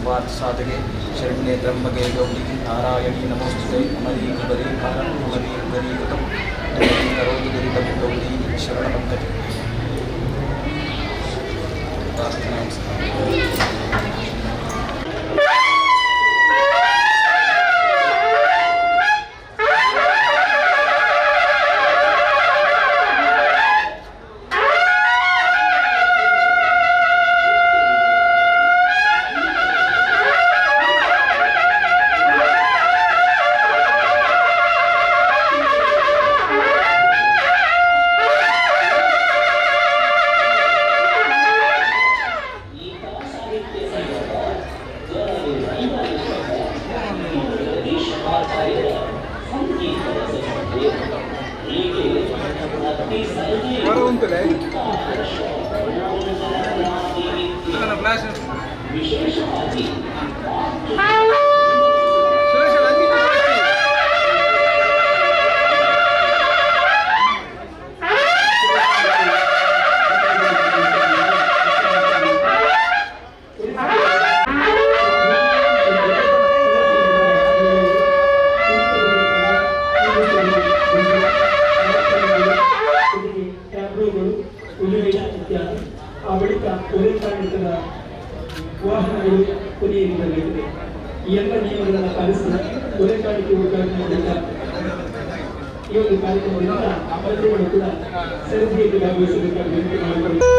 ಸರ್ವಾರ್ಥ ಸಾಧಕೆ ಶರಣ್ಯೇ ತ್ರ್ಯಂಬಕೆ ಗೌರಿ ನಾರಾಯಣಿ ನಮೋಸ್ತುತೆ. ಅಮರೀ ಕುಬರಿ ಭಾರಂ ಅಮರೀ ಕುಬರೀಕೃತಂ ದುರೀ ಕರೋತು ದುರಿತಂ ಗೌರಿ ಶರಣ ಪಂಕಜ. ನಮಸ್ಕಾರ. ವಾಹನಗಳು ಕೊನೆಯಲ್ಲಿ ಬರಬೇಕಿದೆ. ಈ ಎಲ್ಲ ನಿಯಮಗಳನ್ನು ಪಾಲಿಸಿ ಹೊರೆಕಾಣಿಕೆ ಉದ್ಘಾಟನೆ ಮೂಲಕ ಈ ಒಂದು ಕಾರ್ಯಕ್ರಮದಿಂದ ಪ್ರಜೆಗಳು ಕೂಡ ಸರದಿಯಲ್ಲಿ ಭಾಗವಹಿಸಬೇಕಾಗಿ ವಿನಂತಿ ಮಾಡಿಕೊಳ್ಳುತ್ತೇನೆ.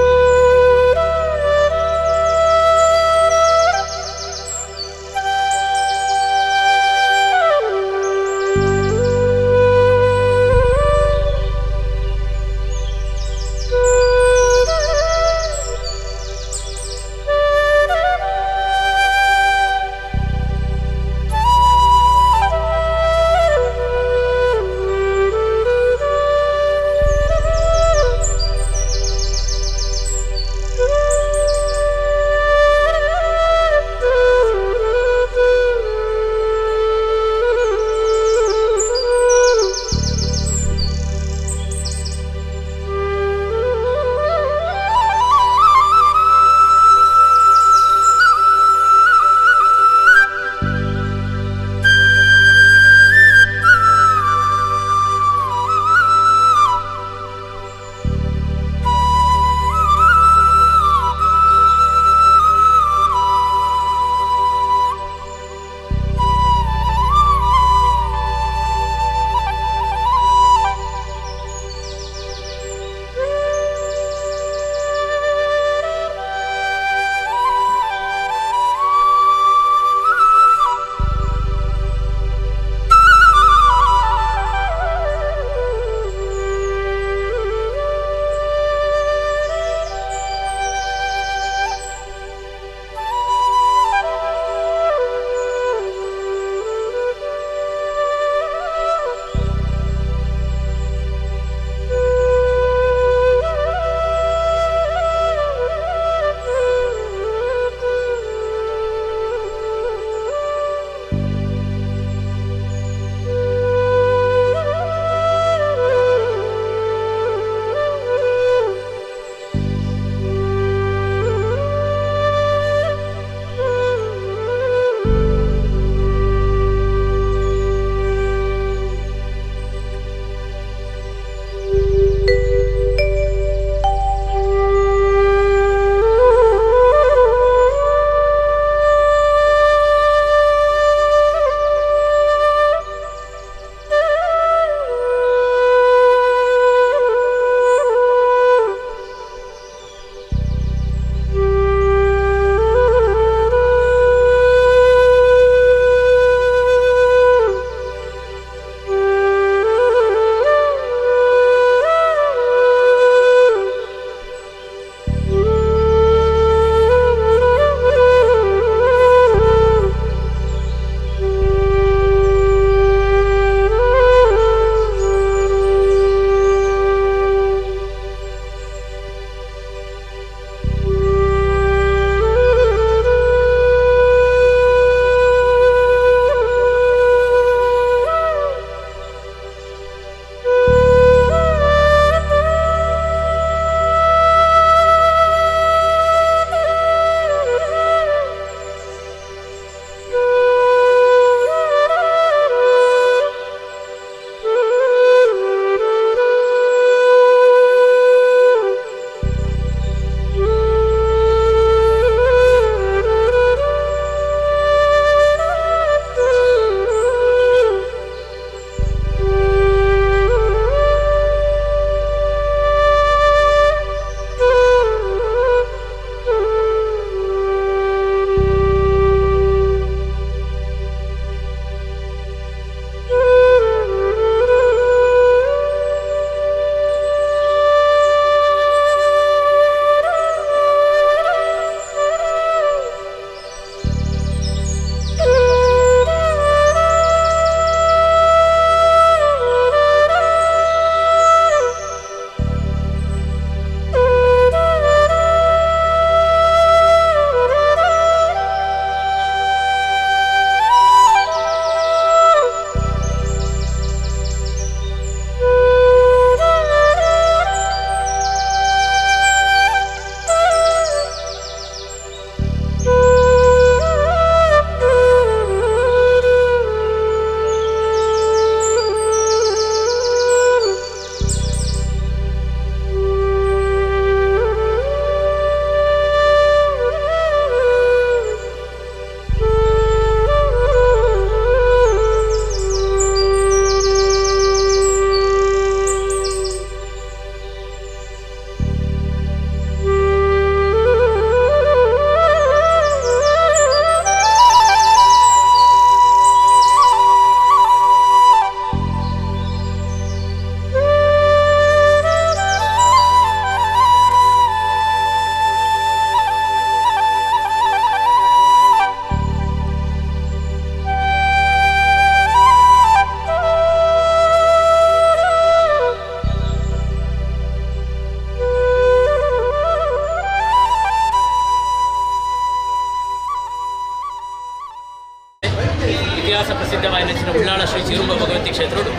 ಇತಿಹಾಸ ಪ್ರಸಿದ್ಧವಾಯಿನಂಚಿನ ಉಳ್ಳಾಳ ಶ್ರೀ ಚಿರುಂಬ ಭಗವತಿ ಕ್ಷೇತ್ರಡು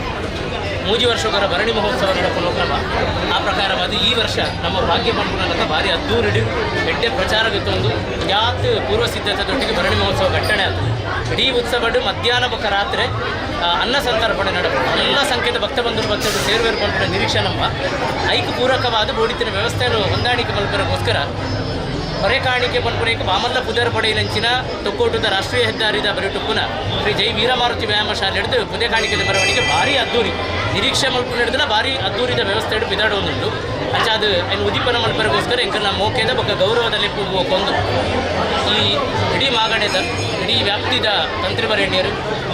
3 ವರ್ಷಗಳ ಭರಣಿ ಮಹೋತ್ಸವ ನಡೆಪುವ ಕ್ರಮ ಆ ಪ್ರಕಾರವಾದ ಈ ವರ್ಷ ನಮ್ಮ ಭಾಗ್ಯ ಪಂಪುನಕ ಭಾರಿ ಅದ್ದೂರಿಡು ಎಡ್ಡೆ ಪ್ರಚಾರವಿತ್ತೊಂದು ಯಾತ್ ಪೂರ್ವ ಸಿದ್ಧತೆದೊಟ್ಟಿಗೆ ಭರಣಿ ಮಹೋತ್ಸವ ಘಟ್ಟಣೆ ಆಗ್ತದೆ. ಇಡೀ ಉತ್ಸವಡು ಮಧ್ಯಾಹ್ನ ಬೊಕ್ಕ ರಾತ್ರಿ ಅನ್ನ ಸಂತರ್ಪಣೆ ನಡಪು ಎಲ್ಲ ಸಂಖ್ಯೆದ ಭಕ್ತ ಬಂಧುರು ಭಕ್ತರು ಸೇರುವೇರು ಪಂಪಿನ ನಿರೀಕ್ಷೆ ನಮ್ಮ ಐಕ್ ಪೂರಕವಾದ ಬೋಡಿತಿನ ವ್ಯವಸ್ಥೆಯನ್ನು ಹೊಂದಾಣಿಕೆ ಮಲ್ಪರಗೋಸ್ಕರ ಹೊರೆ ಕಾಣಿಕೆ ಪನ್ಪುನೇಕ ಬಾಮಲ್ಲ ಪುದರ್ ಪಡೆಯಿನಂಚಿನ ತೊಕ್ಕೋಟದ ರಾಷ್ಟ್ರೀಯ ಹೆದ್ದಾರಿದ ಬರಿಟುಪ್ಪುನ ಶ್ರೀ ಜೈ ವೀರಮಾರುತಿ ವ್ಯಾಯಾಮ ಶಾಲೆ ಹಿಡಿದು ಪುದೆ ಕಾಣಿಕೆದ ಮೆರವಣಿಗೆ ಭಾರಿ ಅದ್ದೂರಿ ನಿರೀಕ್ಷೆ ಮಲ್ಪು ಹಿಡಿದ್ರೆ ಭಾರಿ ಅದ್ದೂರಿದ ವ್ಯವಸ್ಥೆ ಹಿಡಿದು ಬಿದಾಡುವುದುಂಟು. ಅಂಚಾದ ಏನು ಉದೀಪನ ಮಲ್ಪರಗೋಸ್ಕರ ಎಂಕಲ್ನ ಮೋಕೆದ ಬೊಕ್ಕ ಗೌರವದಲ್ಲಿ ಕೊಂದು ಈ ಇಡೀ ಮಾಗಣೆದ ಇಡೀ ವ್ಯಾಪ್ತಿದ ತಂತ್ರಿವರೇಣ್ಯರು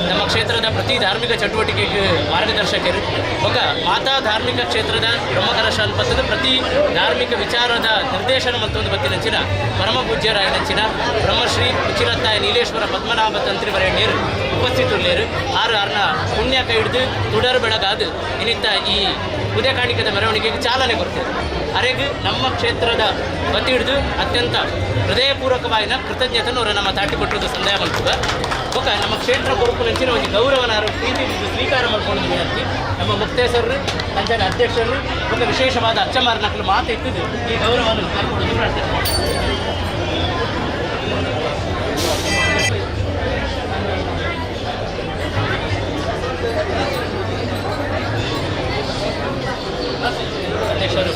ನಮ್ಮ ಕ್ಷೇತ್ರದ ಪ್ರತಿ ಧಾರ್ಮಿಕ ಚಟುವಟಿಕೆಗೆ ಮಾರ್ಗದರ್ಶಕರು ಬೊಕ್ಕ ಮಾತಾ ಧಾರ್ಮಿಕ ಕ್ಷೇತ್ರದ ಬ್ರಹ್ಮಕಲಶ ಅನ್ಪತ್ತದ ಪ್ರತಿ ಧಾರ್ಮಿಕ ವಿಚಾರದ ನಿರ್ದೇಶನ ಮತ್ತೊಂದು ಬತ್ತಿನಂಚಿನ ಪರಮ ಪೂಜ್ಯರಾಯನಂಚಿನ ಬ್ರಹ್ಮಶ್ರೀ ಉಚಿರತ್ತಾಯ ನೀಲೇಶ್ವರ ಪದ್ಮನಾಭ ತಂತ್ರಿವರೇಣ್ಯರು ಉಪಸ್ಥಿತರುಳ್ಳೇರು. ಆರು ಆರ್ನ ಪುಣ್ಯ ಕೈ ಹಿಡಿದು ತುಡರು ಬೆಳಗಾದು ಇನ್ನಿತ್ತ ಈ ಉದಯ ಕಾಣಿಕೆದ ಮೆರವಣಿಗೆಗೆ ಚಾಲನೆ ಕೊಡ್ತೇವೆ. ಅರೆಗೆ ನಮ್ಮ ಕ್ಷೇತ್ರದ ವತಿ ಹಿಡಿದು ಅತ್ಯಂತ ಹೃದಯಪೂರ್ವಕವಾಗಿನ ಕೃತಜ್ಞತೆಯನ್ನು ಅವರು ನಮ್ಮ ತಾಟಿ ಕೊಟ್ಟಿರೋದು ಸಂದೇಹ ಮಲ್ಪುಗ ಬೊಕ್ಕ ನಮ್ಮ ಕ್ಷೇತ್ರ ಕೊರಪುನಂಚಿನ ಒಂದು ಗೌರವನಾರು ಪ್ರೀತಿ ಸ್ವೀಕಾರ ಮಾಡ್ಕೊಂಡು ವಿನಂತಿ. ನಮ್ಮ ಮುಕ್ತೇಸರು ಅಂಚನೆ ಅಧ್ಯಕ್ಷರು ಬೊಕ್ಕ ವಿಶೇಷವಾದ ಅಚ್ಚಮಾರನಕ್ಕಲು ಮಾತು ಇಟ್ಟಿದ್ದು ಈ ಗೌರವವನ್ನು ಕರ್ಕೊಂಡು ಪ್ರಾರ್ಥನೆ. ಅಧ್ಯಕ್ಷರು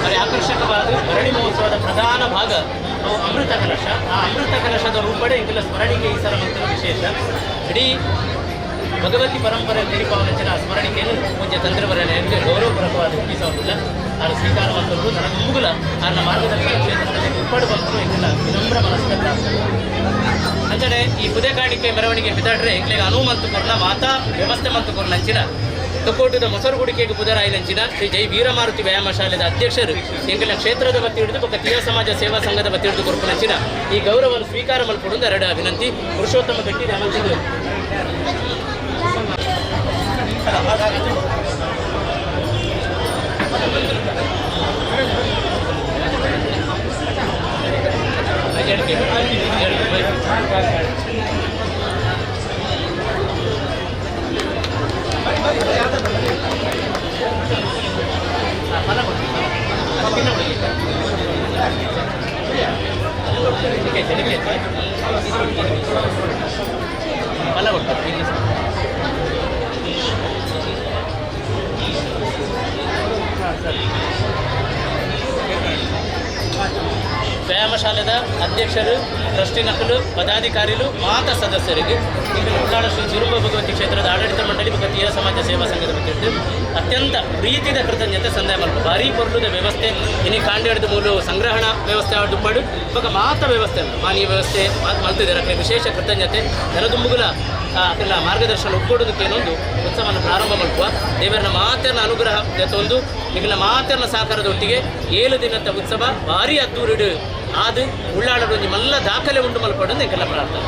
ಬರೀ ಆಕರ್ಷಕವಾದ ಭರಣಿ ಮಹೋತ್ಸವದ ಪ್ರಧಾನ ಭಾಗ ಅಮೃತ ಕಲಶ. ಆ ಅಮೃತ ಕಲಶದ ರೂಪಡೆ ಇಂಕೆಲ್ಲ ಸ್ಮರಣಿಕೆ ಈ ಸಲ ಮಂತ್ರ ವಿಶೇಷ. ಇಡೀ ಭಗವತಿ ಪರಂಪರೆ ತೆರಿಪಾವನಂಚಿನ ಆ ಸ್ಮರಣಿಕೆಯನ್ನು ಪೂಜ್ಯ ತಂತ್ರವರನೆಗೆ ಗೌರವಪೂರ್ವಕವಾದ ಒಪ್ಪಿಸೋದಿಲ್ಲ. ಆರು ಸ್ವೀಕಾರ ಮಂತ್ರಗಳು ನನಗೆ ಮುಗುಲ ಆರ್ನ ಮಾರ್ಗದರ್ಶನ ಕ್ಷೇತ್ರದಲ್ಲಿ ಉಪ್ಪಾಡು ಬಂದರು ಇಂಕೆಲ್ಲ ವಿನಮ್ರ ಮನಸ್ಸಿನ ಪ್ರಾರ್ಥನೆ. ಅಂಚನೆ ಈ ಪುದೆ ಕಾಣಿಕೆ ಮೆರವಣಿಗೆ ಬಿದಾಡ್ರೆ ಇಂಕ್ಲೆಗೆ ಅನುವು ಮಂತು ಕೊರ್ನ ಮಾತಾ ವ್ಯವಸ್ಥೆ ಮಂತು ಕೊರ್ನಂಚಿನ ತೊಕ್ಕೋಟದ ಮೊಸರುಗುಡಿಕೆಗೆ ಪುದರಾಯಿನಂಚಿನ ಶ್ರೀ ಜೈ ವೀರಮಾರುತಿ ವ್ಯಾಯಾಮ ಶಾಲೆದ ಅಧ್ಯಕ್ಷರು ಎಂಕಲ್ನ ಕ್ಷೇತ್ರದ ಬತ್ತಿ ಹಿಡಿದು ಬೊಕ್ಕ ತೀಯ ಸಮಾಜ ಸೇವಾ ಸಂಘದ ಬತ್ತಿ ಹಿಡಿದು ಕೊರ್ಪುನಂಚಿನ ಈ ಗೌರವವನ್ನು ಸ್ವೀಕಾರ ಮಲ್ಪೊಡುಂದು ಎರಡು ವಿನಂತಿ. ಪುರುಷೋತ್ತಮ ಗಟ್ಟಿ ರಾಮಚಂದ್ರ. ವ್ಯಾಯಾಮ ಶಾಲೆದ ಅಧ್ಯಕ್ಷರು, ಟ್ರಸ್ಟಿನಕಲು, ಪದಾಧಿಕಾರಿಗಳು, ಮಾತಾ ಸದಸ್ಯರಿಗೆ ಇಂದು ಉಳ್ಳಾಳ ಶ್ರೀ ಚಿರುಂಬ ಭಗವತಿ ಕ್ಷೇತ್ರದ ಆಡಳಿತ ಮಂಡಳಿ ಮತ್ತು ತೀರ ಸಮಾಜ ಸೇವಾ ಸಂಘದ ವತಿಯಿಂದ ಅತ್ಯಂತ ಪ್ರೀತಿದ ಕೃತಜ್ಞತೆ ಸಂದಾಯ ಮಲ್ಪ. ಭಾರೀ ಪೊರ್ಲುದ ವ್ಯವಸ್ಥೆ ಇನಿ ಕಾಂಡ ಮೂಲ ಸಂಗ್ರಹಣಾ ವ್ಯವಸ್ಥೆ ದುಪ್ಪಡು ಬೊಕ್ಕ ಮಾತ ವ್ಯವಸ್ಥೆ ಪಾನೀಯ ವ್ಯವಸ್ಥೆ ಮಲ್ತಿದ್ದಾರೆ. ವಿಶೇಷ ಕೃತಜ್ಞತೆ ನೆಲದುಂಬುಗುಲ ಅದನ್ನ ಮಾರ್ಗದರ್ಶನ ಒಪ್ಕೊಡೋದಕ್ಕೇನೊಂದು ಉತ್ಸವವನ್ನು ಪ್ರಾರಂಭ ಮಲ್ಪುವ ದೇವರನ್ನ ಮಾತನ್ನ ಅನುಗ್ರಹ ಒಂದು ನಿಗಲ ಮಾತನ್ನ ಸಹಕಾರದೊಟ್ಟಿಗೆ 7 ದಿನದ ಉತ್ಸವ ಭಾರಿ ಅದ್ದೂರಿಡು ಆದು ಉಳ್ಳಾಳರು ನಿಮ್ಮೆಲ್ಲ ದಾಖಲೆ ಉಂಟು ಮಲ್ಪಡೋದು ಎಂಕೆಲ್ಲ ಪ್ರಾರ್ಥನೆ.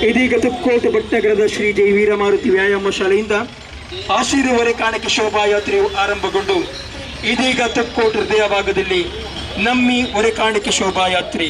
ಇದೀಗ ತುಕ್ಕೋಟು ಭಟ್ನಗರದ ಶ್ರೀ ಜೈ ವೀರಮಾರುತಿ ವ್ಯಾಯಾಮ ಶಾಲೆಯಿಂದ ಆಶೀರ್ವರೆ ಕಾಣಿಕೆ ಶೋಭಾಯಾತ್ರೆಯು ಆರಂಭಗೊಂಡು ಇದೀಗ ತುಕ್ಕೋಟು ಹೃದಯ ಭಾಗದಲ್ಲಿ ನಮ್ಮಿ ಒರೆ ಕಾಣಿಕೆ ಶೋಭಾಯಾತ್ರೆ.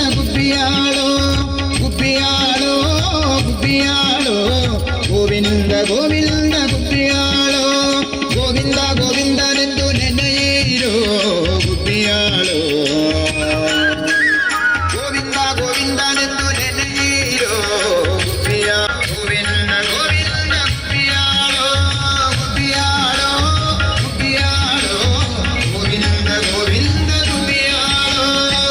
ಗುಬ್ಬಿಯಾಳೋ ಗುಬ್ಬಿಯಾಳೋ ಗುಬ್ಬಿಯಾಳೋ ಗೋವಿಂದ ಗೋವಿಂದ ಗುಬ್ಬಿಯಾಳೋ ಗೋವಿಂದ ಗೋವಿಂದನೆಂದು ನೆನೆಯಿರೋ ಗುಬ್ಬಿಯಾಳೋ ಗೋವಿಂದ ಗೋವಿಂದನೆಂದು ನೆನೆಯಿರೋ ಗುಬ್ಬಿಯ ಗೋವಿಂದ ಗೋವಿಂದ ಗುಬ್ಬಿಯಾಳೋ ಗುಬ್ಬಿಯಾಳೋ ಗುಬ್ಬಿಯಾಳೋ ಗೋವಿಂದ ಗೋವಿಂದ ಗುಬ್ಬಿಯಾಳೋ.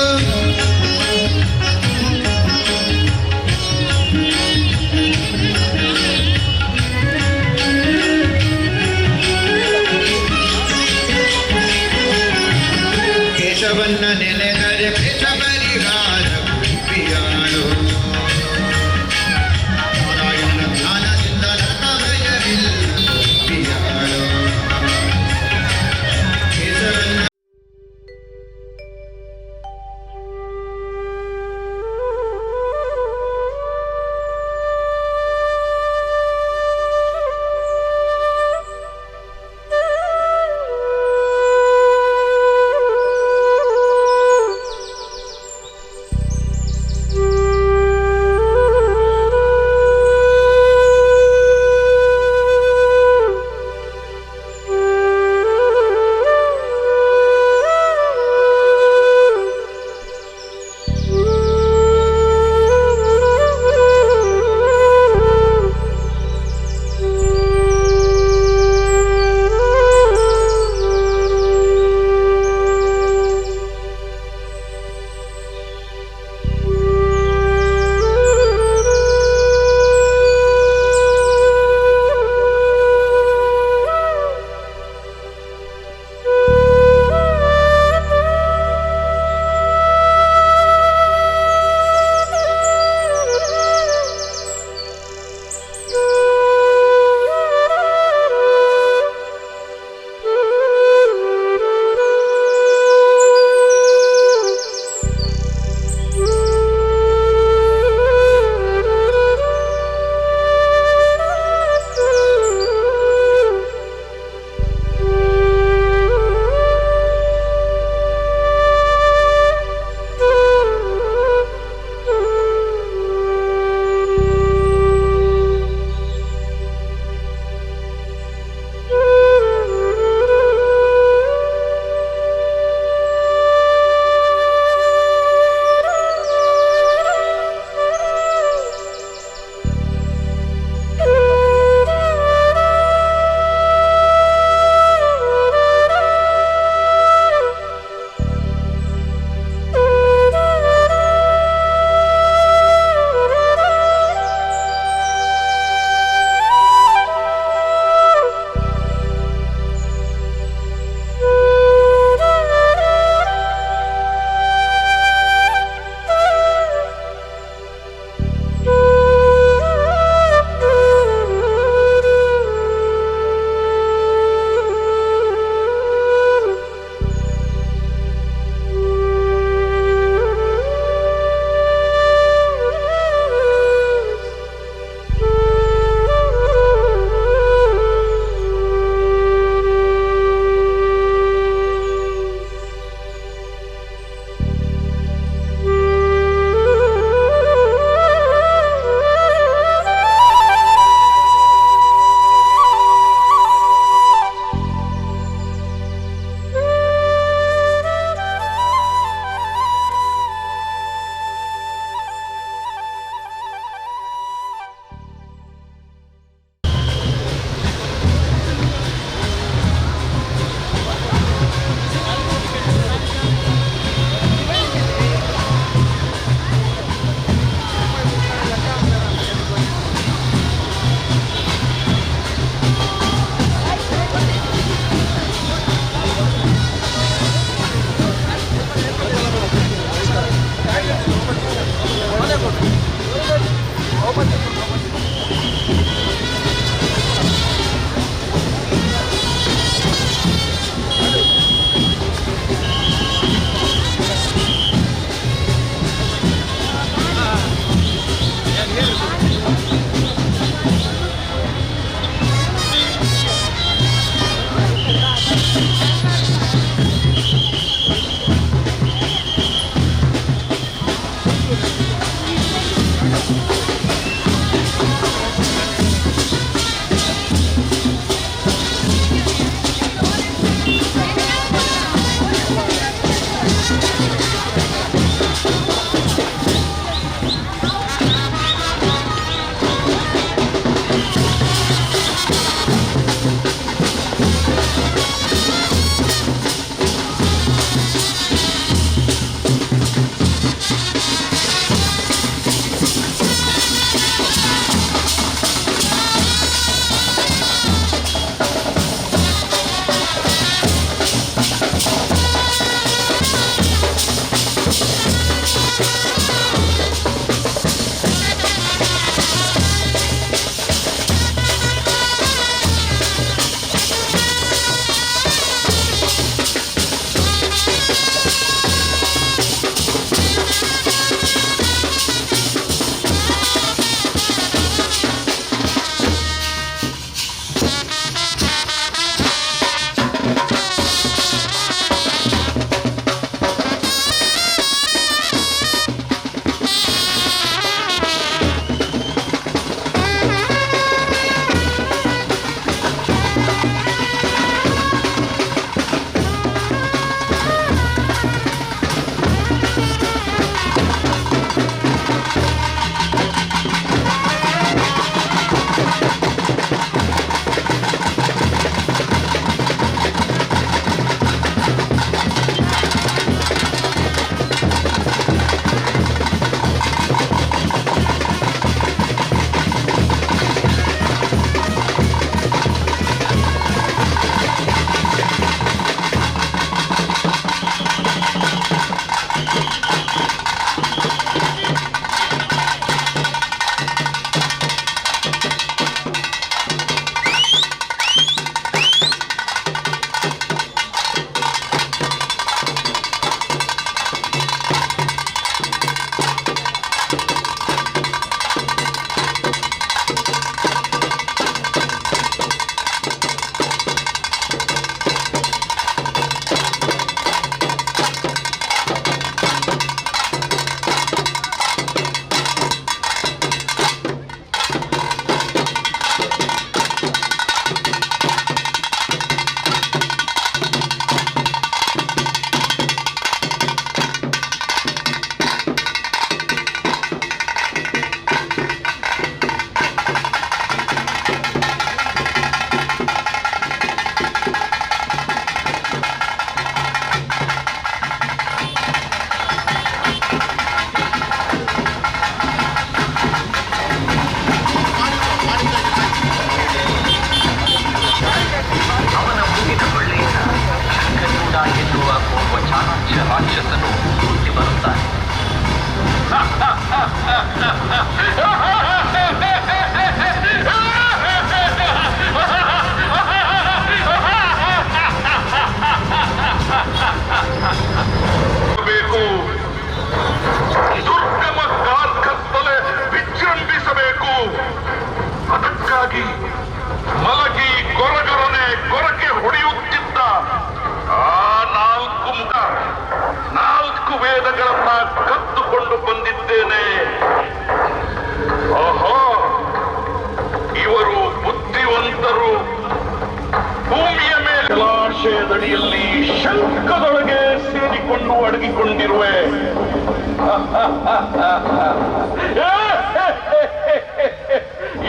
ಜಲಾಶಯದಡಿಯಲ್ಲಿ ಶಂಖದೊಳಗೆ ಸೇರಿಕೊಂಡು ಅಡಗಿಕೊಂಡಿರುವೆ.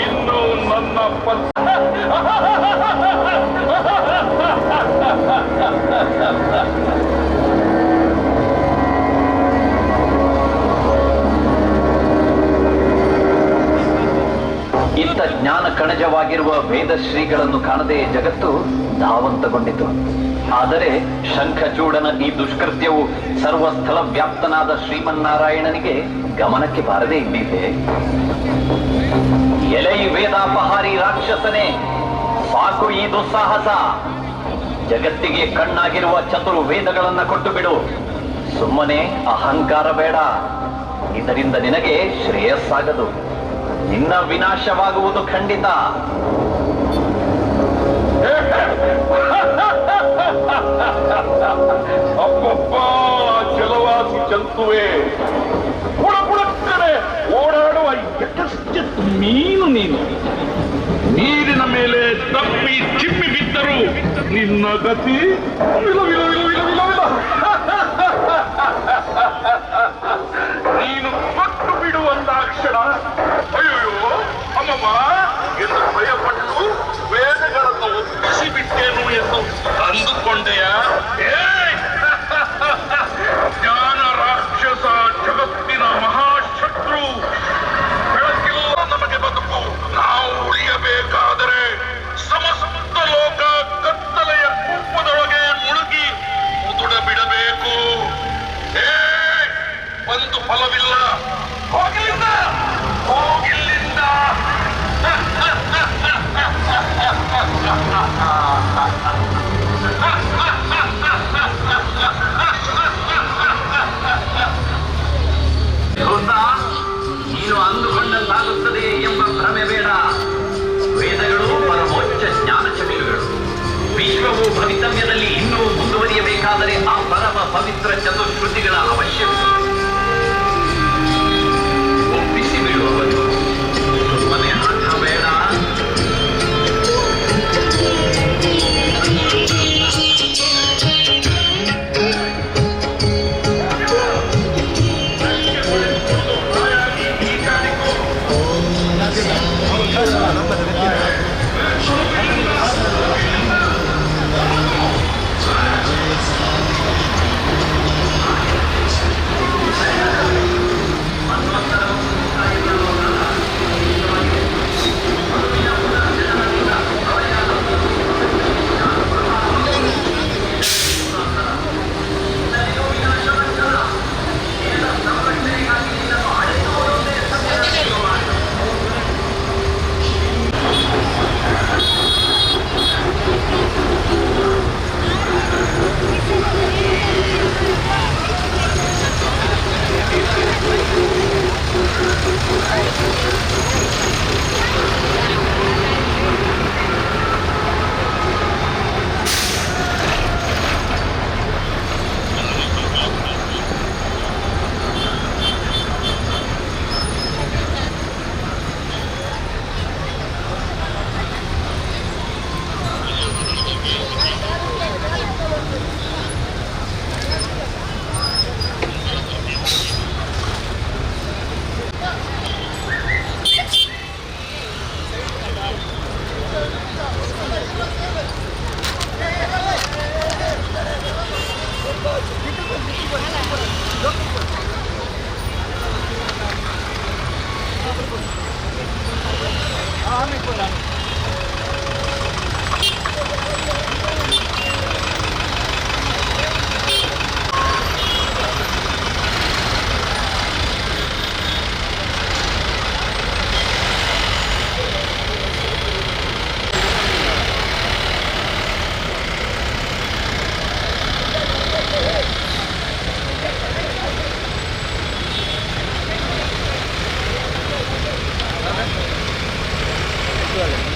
ಇನ್ನು ನನ್ನ ಇಂಥ ಜ್ಞಾನ ಕಣಜವಾಗಿರುವ ವೇದಶ್ರೀಗಳನ್ನು ಕಾಣದೆ ಜಗತ್ತು ಧಾವಂತಗೊಂಡಿತು. ಆದರೆ ಶಂಖಚೂಡನ ಈ ದುಷ್ಕೃತ್ಯವು ಸರ್ವಸ್ಥಳ ವ್ಯಾಪ್ತನಾದ ಶ್ರೀಮನ್ನಾರಾಯಣನಿಗೆ ಗಮನಕ್ಕೆ ಬಾರದೇ ಇದ್ದಿದೆ. ಎಲೈ ವೇದಾಪಹಾರಿ ರಾಕ್ಷಸನೇ, ಸಾಕು ಈ ದುಸ್ಸಾಹಸ. ಜಗತ್ತಿಗೆ ಕಣ್ಣಾಗಿರುವ ಚತುರ್ವೇದಗಳನ್ನ ಕೊಟ್ಟು ಬಿಡು. ಸುಮ್ಮನೆ ಅಹಂಕಾರ ಬೇಡ, ಇದರಿಂದ ನಿನಗೆ ಶ್ರೇಯಸ್ಸಾಗದು, ನಿನ್ನ ವಿನಾಶವಾಗುವುದು ಖಂಡಿತ. ಅಪ್ಪಪ್ಪ ಜಲವಾಸಿ ಜಂತುವೆ, ಬುಡ ಬುಡ ಮೀನು ನೀನು. ನೀರಿನ ಮೇಲೆ ತಪ್ಪಿ ಚಿಮ್ಮಿ ಬಿದ್ದರು ನಿನ್ನ ಗತಿ ವಿಲ ವಿಲ ವಿಲ ವಿಲ ವಿಲ ವಿಲ. ನೀನು ಕೊಟ್ಟು ಬಿಡುವಂದಾಕ್ಷಣ ಅಯ್ಯೋ ಅಮ್ಮಮ್ಮ ಎಂದು ಭಯಪಟ್ಟು ವೇದಗಳನ್ನು ಒಪ್ಪಿಸಿ ಬಿಟ್ಟೇನು ಎಂದು ಅಂದುಕೊಂಡೆಯ? ಜ್ಞಾನ ರಾಕ್ಷಸ ಜಗತ್ತಿನ ಮಹಾಶತ್ರು. ಬೆಳಕಿಲ್ಲ ನಮಗೆ ಬದುಕು. ನಾವು ಉಳಿಯಬೇಕಾದರೆ ಸಮಸ್ತ ಲೋಕ ಕತ್ತಲೆಯ ಕೂಪದೊಳಗೆ ಮುಳುಗಿ ಮುದುಡ ಬಿಡಬೇಕು. ಒಂದು ಫಲವಿಲ್ಲ. ಹೋಗಿಲ್ಲಿಂದ, ಹೋಗಿಲ್ಲಿಂದ. ನೀನು ಅಂದುಕೊಂಡಂತಾಗುತ್ತದೆ ಎಂಬ ಭ್ರಮೆ ಬೇಡ. ವೇದಗಳು ಪರಮೋಚ್ಚ ಜ್ಞಾನ ಚಮಿಲುಗಳು. ವಿಶ್ವವು ಭವಿತವ್ಯದಲ್ಲಿ ಇನ್ನೂ ಮುಂದುವರಿಯಬೇಕಾದರೆ ಆ ಪರಮ ಪವಿತ್ರ ಚತುಶ್ರುತಿಗಳ ಅವಶ್ಯವಿದೆ. ಒಪ್ಪಿಸಿ ಬಿಡುವವರು ಸುಮ್ಮನೆ ಹಠ ಬೇಡ. Dale.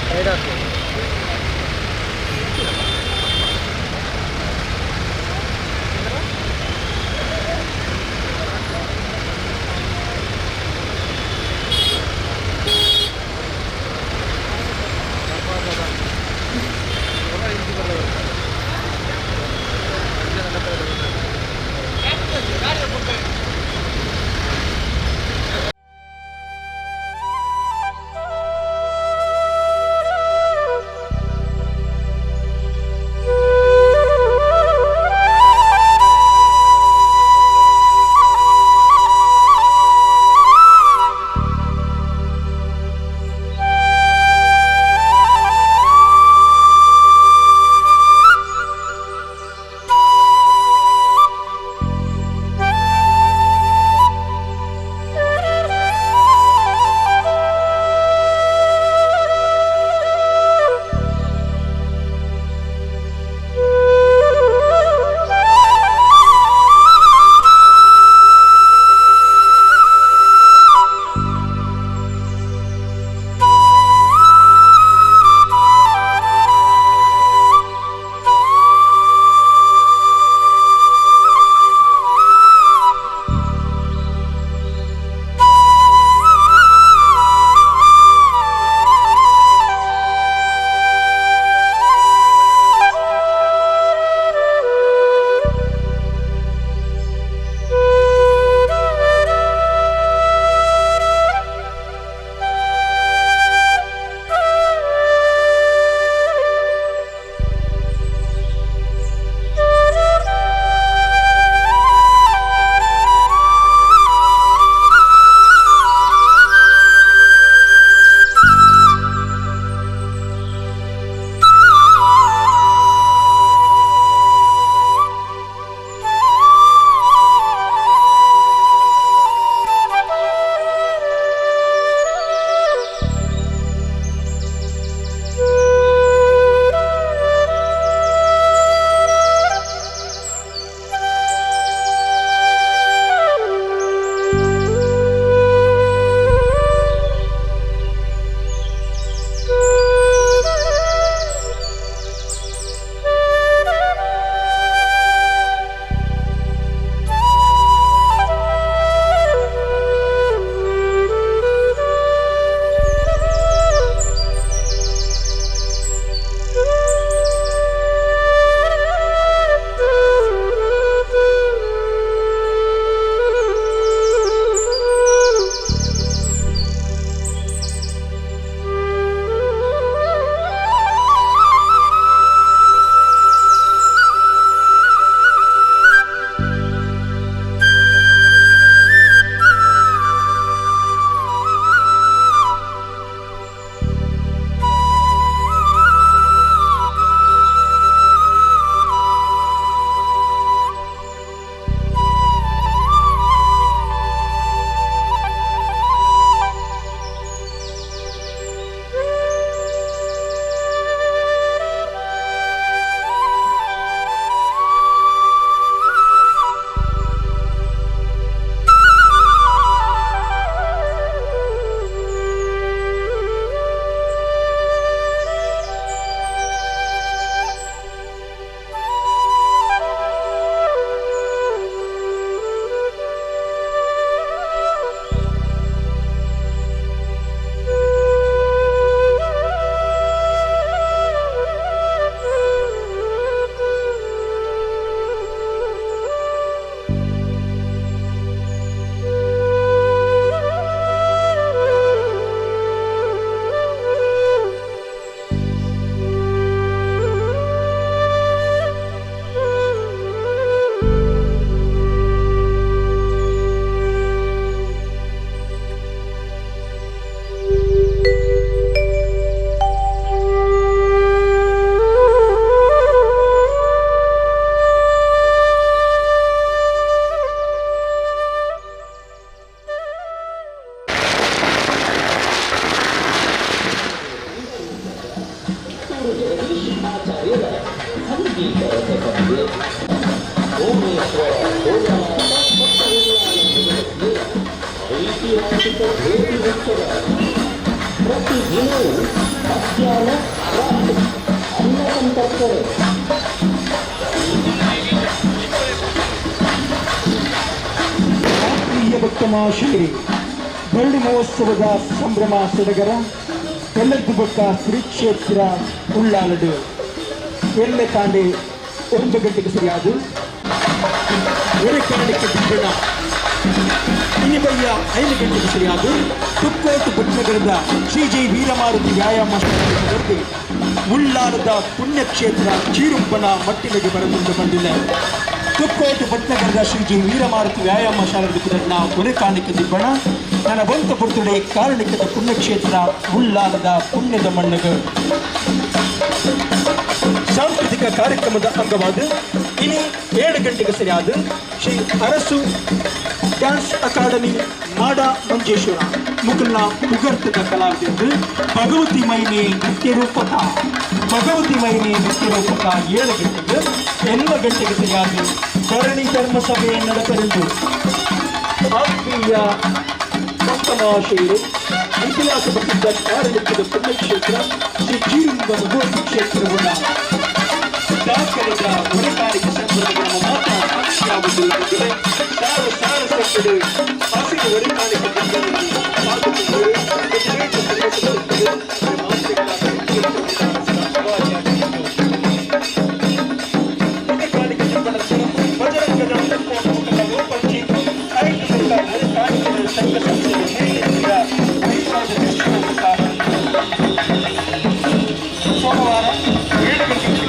ವಿಶೇಷ ಭೇಟಿ ಉತ್ಸವ. ಪ್ರತಿದಿನವೂ ಮಧ್ಯಾಹ್ನ ರಾತ್ರಿ ಅನ್ನ ಸಂತರ್ಪಣೆ. ಆತ್ಮೀಯ ಭಕ್ತ ಮಹಾಶಯರೇ, ಭರಣಿ ಮಹೋತ್ಸವದ ಸಂಭ್ರಮ ಸಡಗರ ಎಲ್ಲದ್ದು ಬೊಕ್ಕ ಶ್ರೀ ಕ್ಷೇತ್ರ ಉಳ್ಳಾಲಡು ಎಲ್ಲೆ ತಾಂಡೆ 9 ಗಂಟೆಗೆ ಸರಿಯಾದ ಒರೆಕಾಣಿಕೆ ದಿಬ್ಬಣ ಇನಿಬಯ್ಯ 5 ಗಂಟೆಗೆ ಸರಿಯಾದ ತುಕ್ಕೋಟು ಭಟ್ನಗರದ ಶ್ರೀ ಜೈ ವೀರಮಾರುತಿ ವ್ಯಾಯಾಮ ಶಾಲೆಯಲ್ಲಿ ಉಳ್ಳಾಲದ ಪುಣ್ಯಕ್ಷೇತ್ರ ಚೀರುಂಬನ ಮಟ್ಟಿಲಿಗೆ ಬರತುಂಡು ಬಂದಿಲ್ಲ. ತುಕ್ಕೋಟು ಭಟ್ನಗರದ ಶ್ರೀ ಜೈ ವೀರಮಾರುತಿ ವ್ಯಾಯಾಮ ಶಾಲೆಯ ಕುದರ್ನ ಒರೆಕಾಣಿಕೆ ದಿಬ್ಬಣ ನನ್ನ ಬಂತ ಪುರ್ತುಡೆ ಕಾರಣಿಕದ ಪುಣ್ಯಕ್ಷೇತ್ರ ಉಳ್ಳಾಲದ ಪುಣ್ಯದ ಮಣ್ಣಗ. ಸಾಂಸ್ಕೃತಿಕ ಕಾರ್ಯಕ್ರಮದ ಅಂಗವಾದ ಇನಿ 7 ಗಂಟೆಗೆ ಸರಿಯಾದ ಶ್ರೀ ಅರಸು ಡ್ಯಾನ್ಸ್ ಅಕಾಡೆಮಿ ಮಾಡ ಮಂಜೇಶ್ವರ ಮುಕುಲ್ನ ಪುಗರ್ತದ ಕಲಾವಿದೆಂದು ಭಗವತಿ ಮೈನೆ ನೃತ್ಯ ರೂಪಕ. ಭಗವತಿ ಮೈನೆ ನೃತ್ಯ ರೂಪಕ 7 ಗಂಟೆಗೆ 8 ಗಂಟೆಗೆ ಸರಿಯಾದ ಭರಣಿ ಧರ್ಮಸಭೆ ನಡೆಸಲೆಂದು ಆತ್ಮೀಯ ಭಕ್ತ ಮಹಾಶಯರು ಇತಿಹಾಸ ಪ್ರಸಿದ್ಧ ಕಾರಣಿಕದ ಪುಣ್ಯಕ್ಷೇತ್ರ ಶ್ರೀ ಚೀರುಂಬ ಭಗವತಿ ಕ್ಷೇತ್ರವನ್ನು ದಾಖಲೆದ ಹೊರೆಕಾಣಿಕೆ ಸಂದರ್ಭದ ಮಾತ್ರ ಸಾಕ್ಷಿಯಾಗುವುದು ಎಂದರೆ ಸಾವಿರ ಸಾವಿರ ಸಂಖ್ಯೆಗಳು ಹಸಿರು ಹೊರೆಕಾಣಿಕೆ ಸೋಮವಾರ 7 ಗಂಟೆಗೆ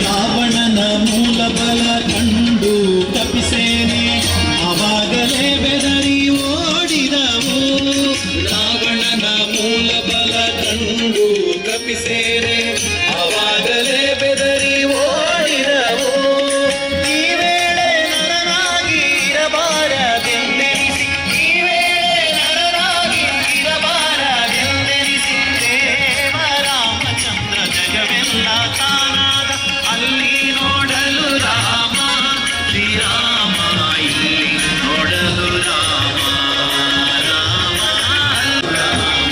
ರಾವಣನ ಮೂಲ ಬಲ ಕಂಡು ಕಪಿಸೇನೆ ಅವಾಗಲೇ ಬೆದರಿ ಓಡಿದವು. ರಾವಣನ ಮೂಲ ಬಲ ಕಂಡು ಕಪಿಸೇನೆ ಅವಾಗಲೇ ಬೆದರಿ ಓಡಿದವು. ಈ ವೇಳೆ ನರನಾಗಿ ಇರಬಾರದೆಂದೆನಿಸಿ, ಈ ವೇಳೆ ನರನಾಗಿ ಇರಬಾರದೆಂದೆನಿಸಿ, ದೇವ ರಾಮಚಂದ್ರ ಜಗವೆಲ್ಲ ತಾನಾದ ಅಲ್ಲಿ ನೋಡಲು ರಾಮ ಶ್ರೀರಾಮ, ಇಲ್ಲಿ ನೋಡಲು ರಾಮ ರಾಮ ರಾಮ.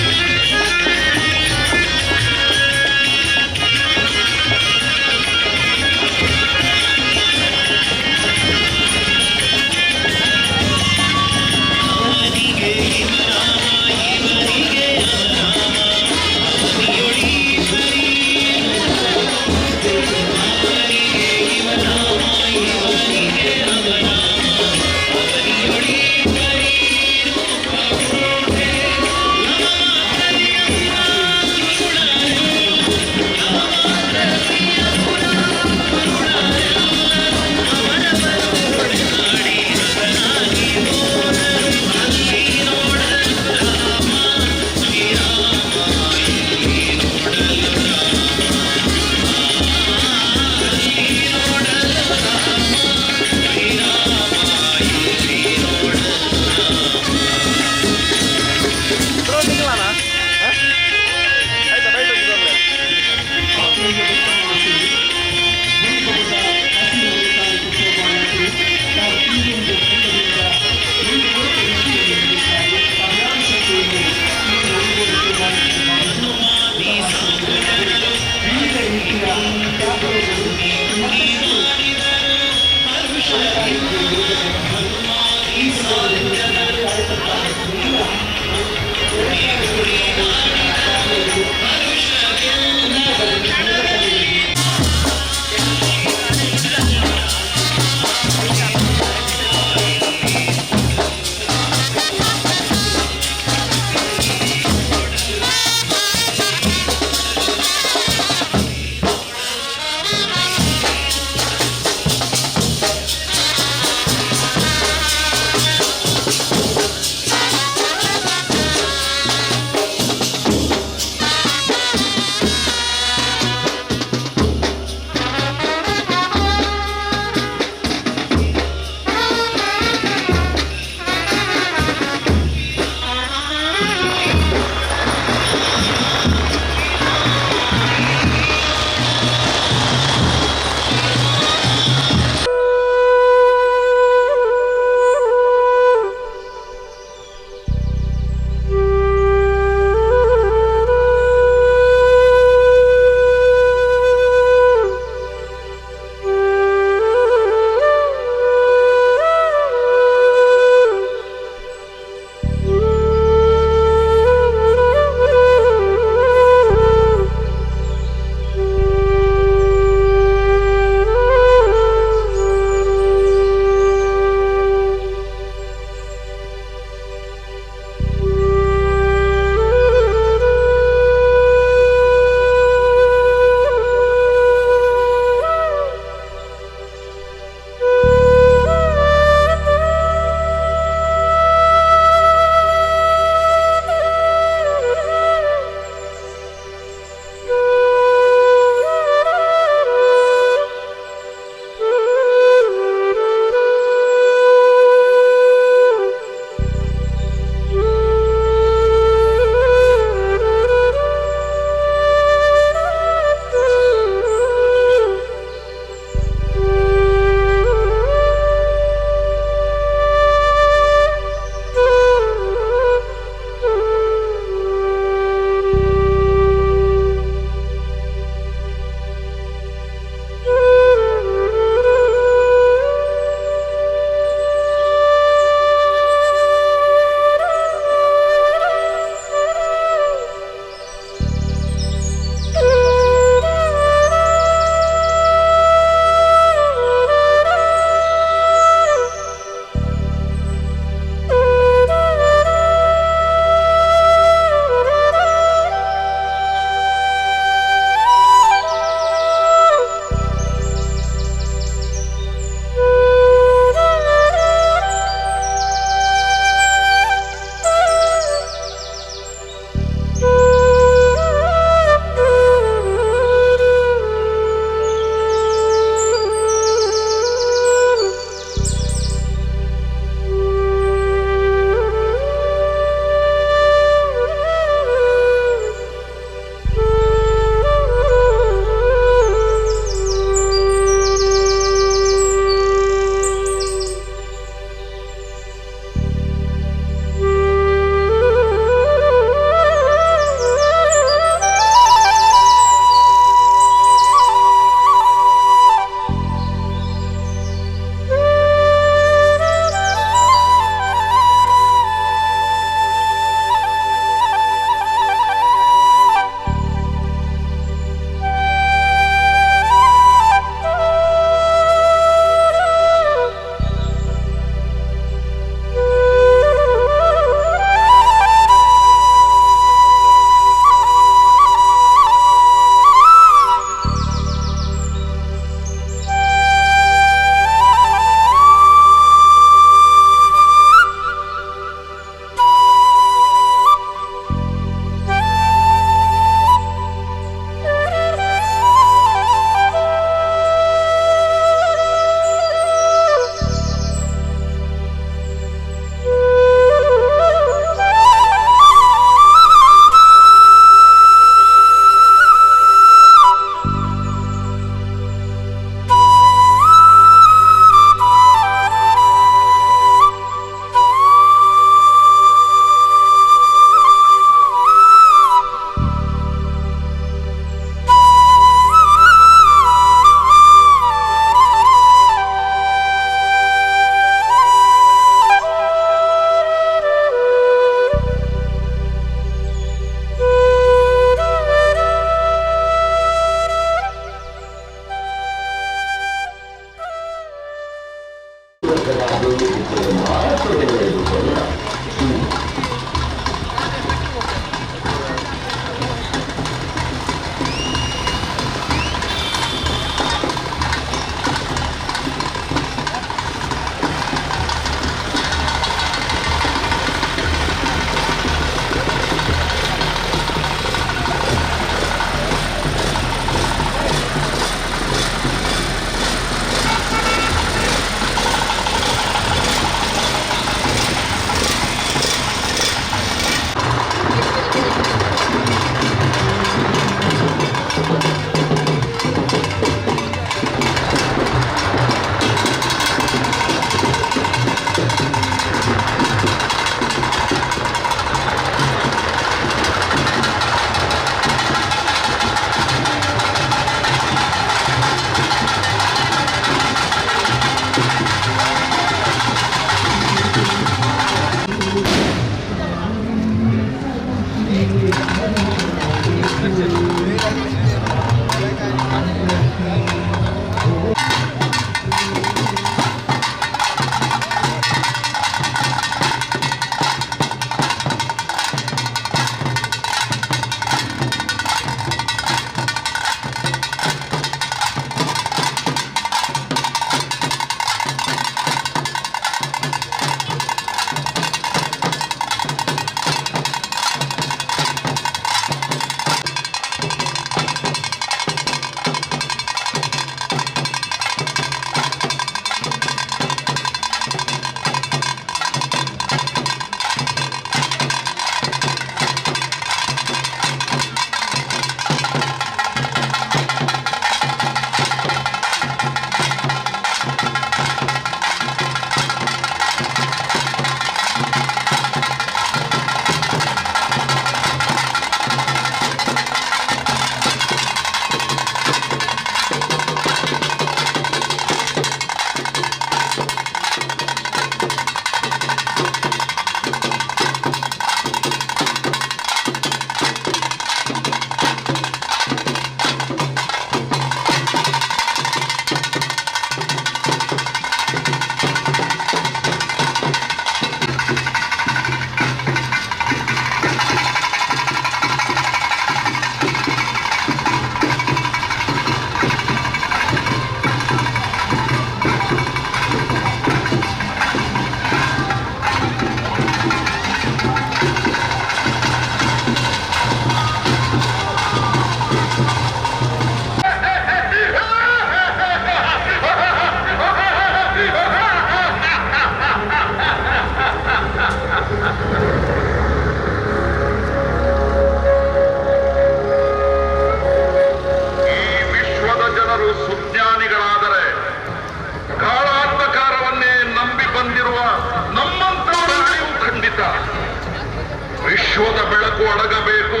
ನಾಶಕ್ಕೂ ಅಡಗಬೇಕು.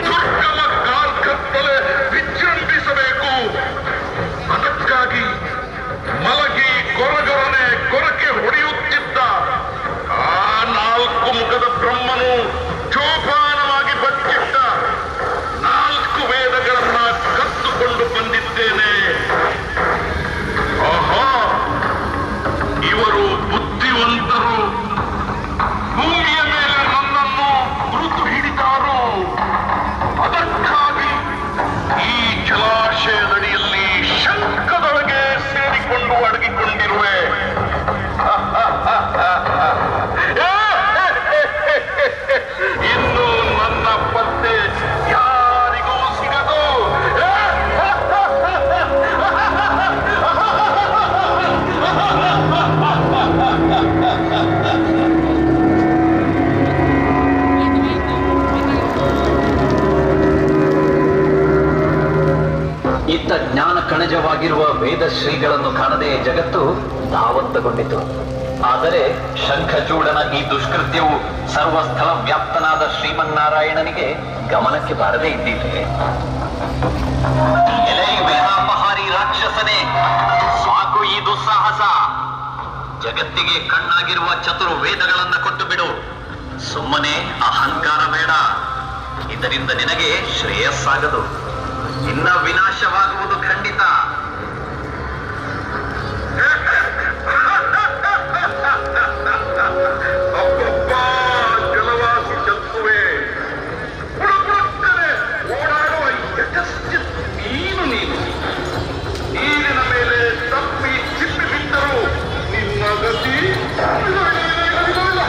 ದುರ್ಗಮ ಕಾರ್ಕತ್ತಲೆ ವಿಜೃಂಭಿಸಬೇಕು. ಅದಕ್ಕಾಗಿ ಮಲಗಿ ಕೊರಗರನೆ ಕೊರಕೆ ಹೊಡೆಯುತ್ತಿದ್ದ ಆ ನಾಲ್ಕು ಮುಖದ ಬ್ರಹ್ಮನು ಜೋಪಾನವಾಗಿ ಬಚ್ಚಿಟ್ಟ 4 ವೇದಗಳನ್ನ ಕದ್ದುಕೊಂಡು ಬಂದಿದ್ದೇನೆ. ಆಹಾ, ಇವರು ಬುದ್ಧಿವಂತರು. ಭೂಮಿಯ ಮೇಲೆ ನನ್ನನ್ನು ಗುರುತು ಹಿಡಿದಾರು. ಅದಕ್ಕಾಗಿ ಈ ಜಲಾಶಯದಡಿಯಲ್ಲಿ ಶಂಖದೊಳಗೆ ಸೇರಿಕೊಂಡು ಅಡಗಿಕೊಂಡಿರುವೆ. ಇನ್ನು ನನ್ನ ಪತ್ತೆ ಯಾರಿಗೂ ಸಿಗದು. ಇತ್ತ ಜ್ಞಾನ ಕಣಜವಾಗಿರುವ ವೇದ ಶ್ರೀಗಳನ್ನು ಕಾಣದೆ ಜಗತ್ತು ಧಾವಂತಗೊಂಡಿತು. ಆದರೆ ಶಂಖಚೂಡನ ಈ ದುಷ್ಕೃತ್ಯವು ಸರ್ವಸ್ಥಳ ವ್ಯಾಪ್ತನಾದ ಶ್ರೀಮನ್ನಾರಾಯಣನಿಗೆ ಗಮನಕ್ಕೆ ಬಾರದೇ ಇದ್ದೀತೆ. ಎಲೈ ವೇದಾಪಹಾರಿ ರಾಕ್ಷಸನೇ, ಸಾಕು ಈ ದುಸ್ಸಾಹಸ. ಜಗತ್ತಿಗೆ ಕಣ್ಣಾಗಿರುವ ಚತುರ್ ವೇದಗಳನ್ನ ಕೊಟ್ಟು ಬಿಡು. ಸುಮ್ಮನೆ ಅಹಂಕಾರ ಬೇಡ. ಇದರಿಂದ ನಿನಗೆ ಶ್ರೇಯಸ್ಸಾಗದು. ನಿನ್ನ ವಿನಾಶವಾಗುವುದು ಖಂಡಿತ. ಅಬ್ಬಬ್ಬಾ, ಜಲವಾಸಿ ಜಂತುವೆ, ಬುಡಬುಡಕ್ಕನೆ ಓಡಾಡುವ ಯಶಸ್ಸಿತ್ ನೀನು. ನೀನು ನೀರಿನ ಮೇಲೆ ತಪ್ಪಿ ಚಿಪ್ಪಿ ಬಿದ್ದರು ನಿನ್ನ ಗತಿ ಇಲ್ಲ, ಇಲ್ಲ, ಇಲ್ಲ, ಇಲ್ಲ, ಇಲ್ಲ.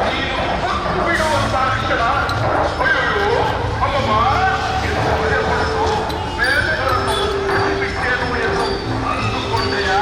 ನೀನು ಹೊತ್ತು ಬಿಡುವ ತಕ್ಷಣ ಅಯ್ಯೋ ಅಮ್ಮಮ್ಮ ಎಂದು ಭಯಪಟ್ಟು ವೇದಗಳನ್ನು ಬಿಟ್ಟೇನು ಎಂದು ಅಂದುಕೊಂಡೆಯಾ?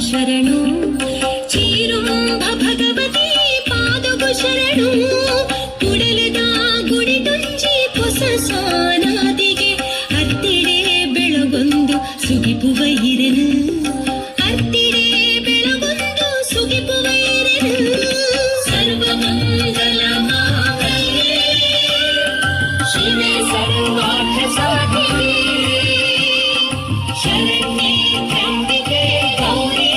ಶರಣು ಚೀರುಂಬ ಭಗವತಿ ಪಾದಗು ಶರಣು ಕುಡಲದ ಗುಡಿದುಂಜಿ ಪೊಸ ಸಾನಾದಿಗೆ ಅತ್ತಿಡೆ ಬೆಳಗೊಂದು ಸುಗಿಪುವ ಇರನು ಅತ್ತಿಡೆ ಬೆಳಗೊಂದು ಸುಗಿಪುವ ಇರನು ಸರ್ವಮಂಗಲ ಮಾಂಗಲ್ಯೆ ಶಿವೆ ಸರ್ವಾರ್ಥ ಸಾಧಿಕೆ ಶರಣ್ಯೆ ತ್ರ್ಯಂಬಿಕೆ ಗೌರಿ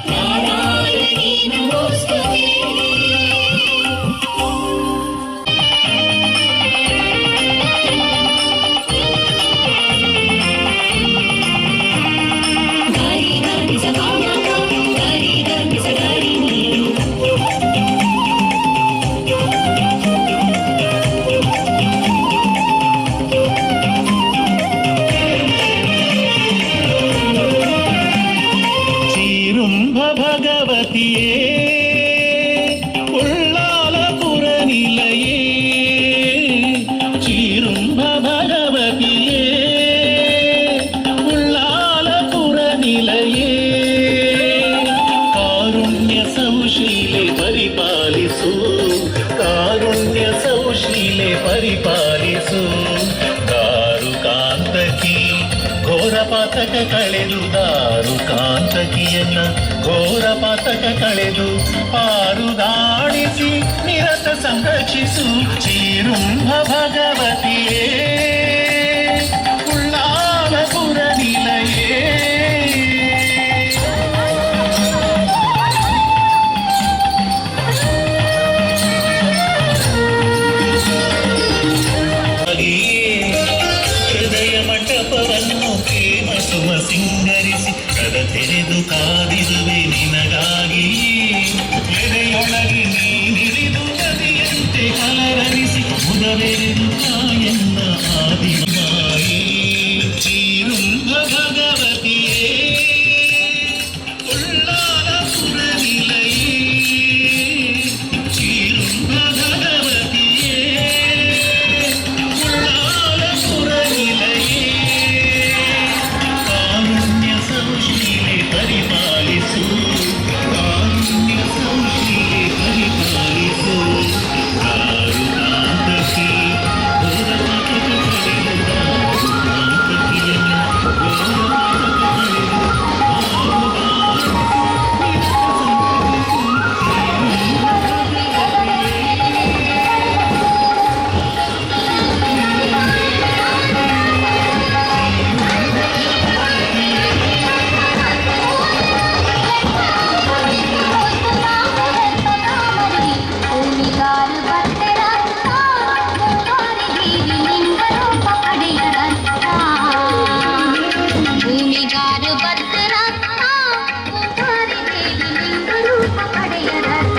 ನಾರಾಯಣಿ ನಮೋಸ್ತುತೆ. ಗಾರಿ ಗಾರಿ ಸಗಾಮ ಗಾರಿ ಗಾರಿ ಸಗಾರಿ ನೀರು. ಚೀರುಂಬ ಭಗವತಿಯೇ ಉಳ್ಳಾಲಪುರ ನಿಲಯೇ, ಚೀರುಂಬ ಭಗವತಿಯೇ ಉಳ್ಳಾಲಪುರ ನಿಲಯೇ, ಕಾರುಣ್ಯ ಸೌಶೀಲೆ ಪರಿಪಾಲಿಸು, ಕಾರುಣ್ಯ ಸೌಶೀಲೆ ಪರಿಪಾಲಿಸು, ದಾರುಕಾಂತಕಿ ಘೋರ ಪಾತಕ ಕಳೆದು, ದಾರುಕಾಂತಕಿಯನ್ನ ಘೋರ ಪಾತಕ ಕಳೆದು ಪಾರುದಾಣಿಸಿ ನಿರತ ಸಂರಕ್ಷಿಸು ಚೀರುಂಬ ಭಗವತಿಯೇ ಉಳ್ಳಾಲಪುರ ನಿಲಯೇ. ಹೃದಯ ಮಂಟಪವನ್ನು ಪ್ರೇಮ ಸುಮ ಸಿಂಗರಿಸಿ ಕದ ತೆರೆದು ಕಾದಿರುವೆ ನಿನಗಾಗಿ, ಎದೆಯೊಳಗೆ ನೀನಿಳಿದು ನದಿಯಂತೆ ಕಲರವಿಸಿ ಮುದವೆರೆದು ತಾಯನ್ನ ಆದಿಮಾಯೇ ಚೀರುಂಬ ಭಗವತಿಯೇ ಉಳ್ಳಾಲಪುರ ನಿಲಯೇ, ಚೀರುಂಬ ಭಗವತಿಯೇ ಉಳ್ಳಾಲಪುರ ನಿಲಯೇ, ಕಾರುಣ್ಯ ಸೌಶೀಲೆ ಪರಿಪಾಲಿಸು, ಕಾರುಣ್ಯ ಸೌಶೀಲೆ ಪರಿಪಾಲಿಸು, ದಾರುಕಾಂತಕಿ ಭೂಮಿಗಾರು ಬತ್ತೆರತ್ತ ಓಂಕಾರಿ ದೇವಿ ಲಿಂಗ ರೂಪ ಪಡೆಯರತ್ತ. ಭೂಮಿಗಾರು ಬತ್ತೆರತ್ತ ಓಂಕಾರಿ ದೇವಿ ಲಿಂಗ ರೂಪ ಪಡೆಯರತ್ತ.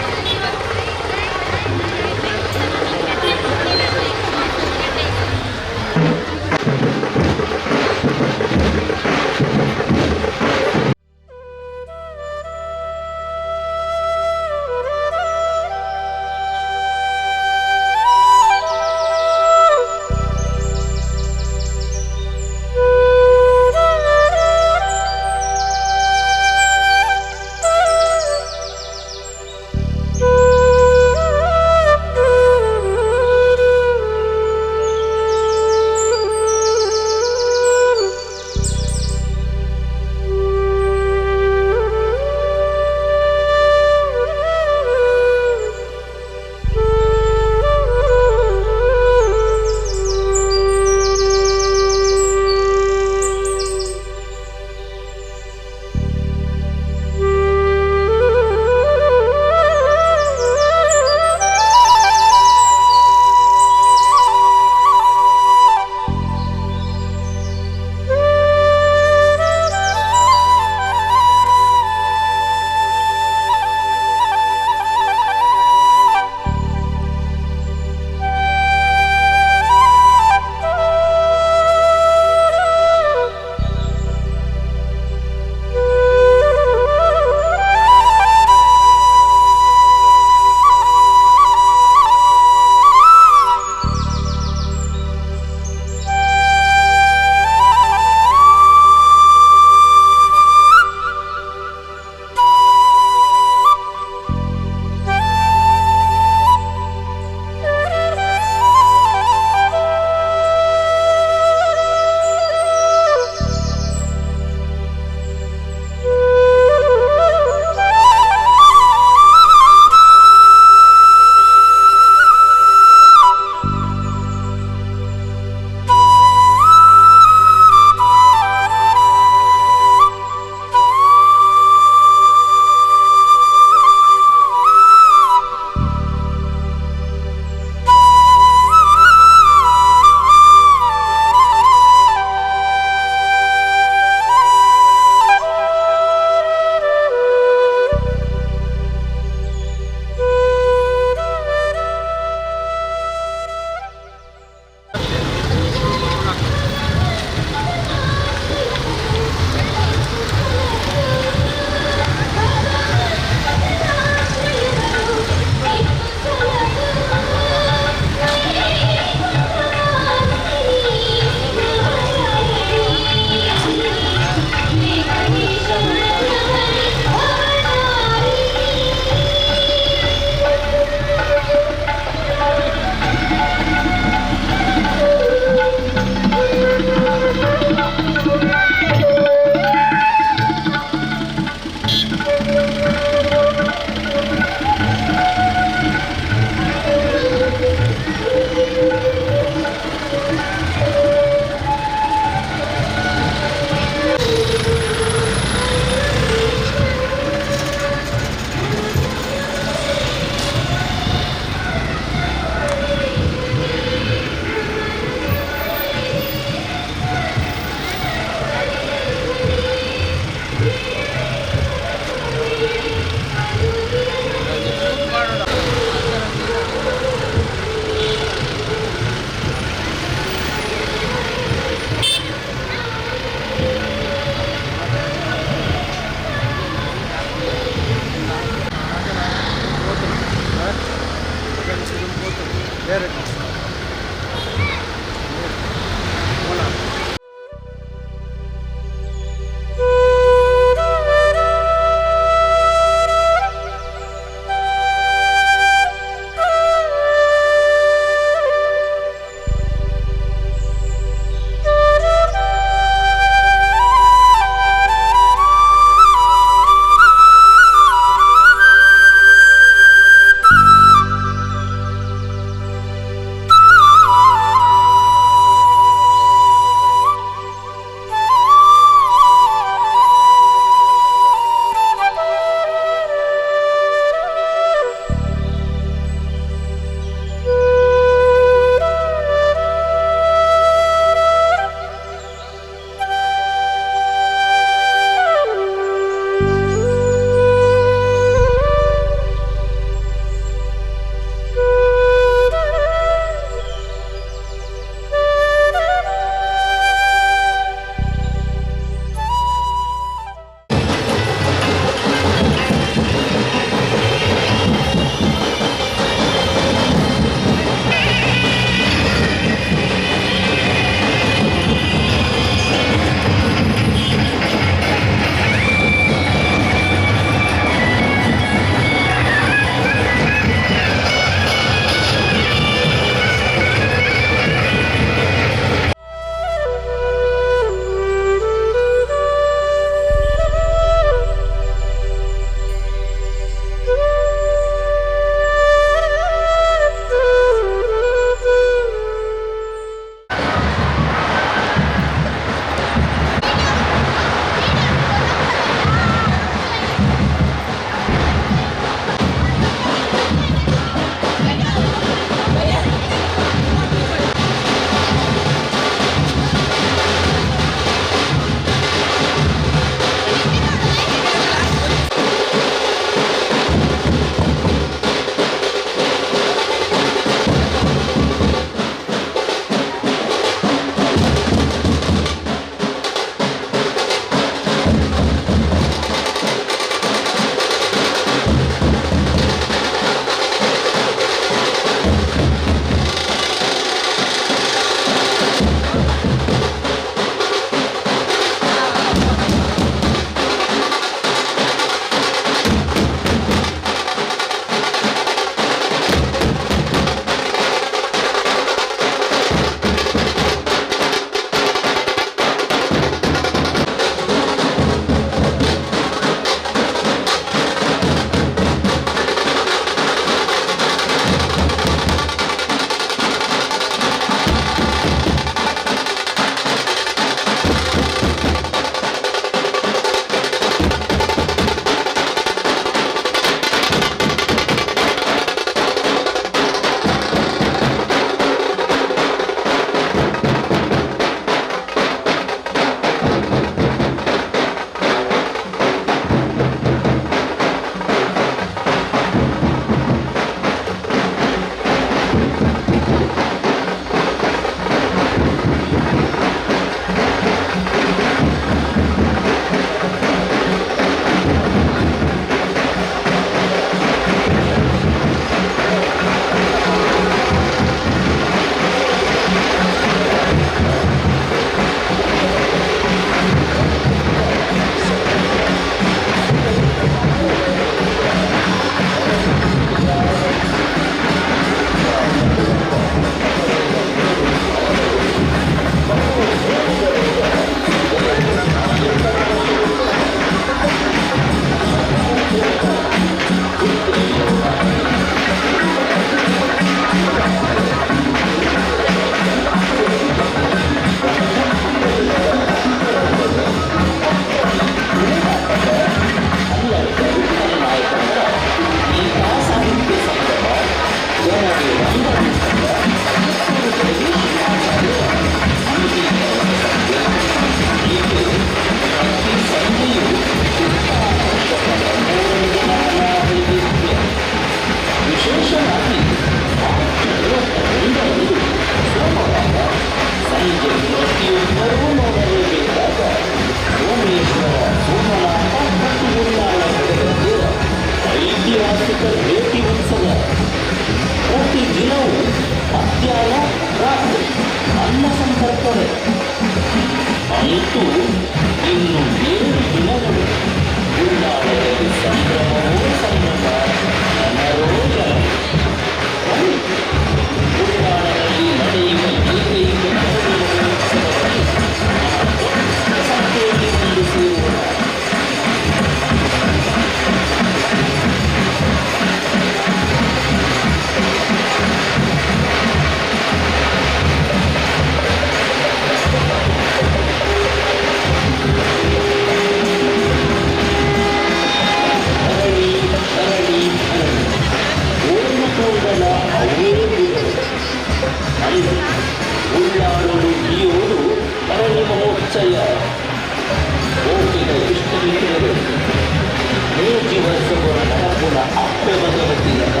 ಮೂಜಿ ವರ್ಷ ನಡಪುನ ಅಪ್ಪೆ ಭಗವತಿ.